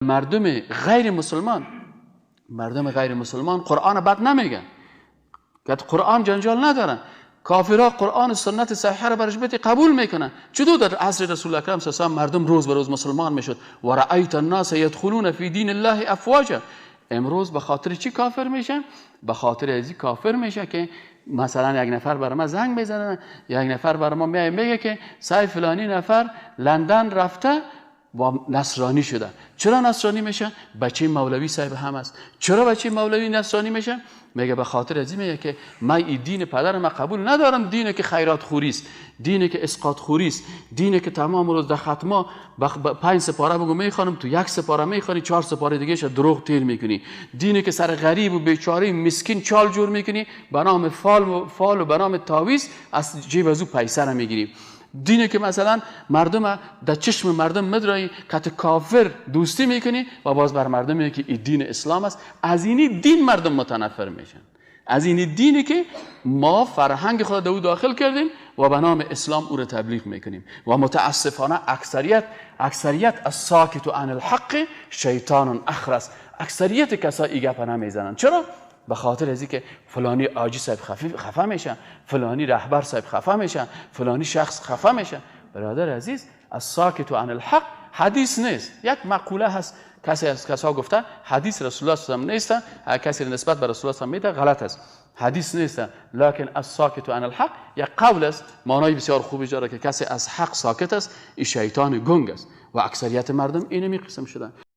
مردم غیر مسلمان، مردم غیر مسلمان قرآن بد نمیگن، که قرآن جنجال ندارن. کافرها قرآن و سنت صحیحه را برش بتی قبول میکنن. چطور در عصر رسول اکرم صلی الله علیه و مردم روز به روز مسلمان میشد؟ و رأیت الناس یدخلون فی دین الله افواجا. امروز به خاطر چی کافر میشه؟ به خاطر ازی کافر میشه که مثلا یک نفر بر ما زنگ میزنه، یک نفر بر ما میگه که سای فلانی نفر لندن رفته و نصرانی شده. چرا نصرانی میشه؟ بچه مولوی صاحب هم است. چرا بچه مولوی نصرانی میشه؟ میگه به خاطر از این میگه که من این دین پدر من قبول ندارم، دینی که خیرات خوری است، دینی که اسقاط خوری است، دینی که تمام روز در ختما 5 سپاره بگو میخوانم، تو 1 سپاره میخوانی، 4 سپاره دیگه ش دروغ تیر میکنی، دینی که سر غریب و بیچاره مسکین چال جور میکنی، به نام فال و به نام تعویذ از جیب از او پیسه را میگیری، دینی که مثلا مردم در چشم مردم مدرایی که کافر دوستی میکنی و باز بر مردم میگه که این دین اسلام است. از اینی دین مردم متنفر میشن، از اینی دینی که ما فرهنگ خود در او داخل کردیم و به نام اسلام او را تبلیغ میکنیم. و متاسفانه اکثریت از ساکت و عن الحق شیطان اخرس، اکثریت کسایی گپ نمیزنن. چرا؟ به خاطر از اینکه فلانی آجی صاحب خفه میشه، فلانی رهبر صاحب خفه میشه، فلانی شخص خفه میشه. برادر عزیز، از ساکت و عن الحق حدیث نیست، یک مقوله هست، کسی از کسا گفته حدیث رسول الله صلی الله علیه و نیست، کسی نسبت به رسول الله صلی الله علیه و میده غلط است، حدیث نیست. لکن از ساکت و عن الحق یک قول است، معنای بسیار خوبی داره که کسی از حق ساکت است، این شیطان گنگ است و اکثریت مردم اینمی قسم شدن.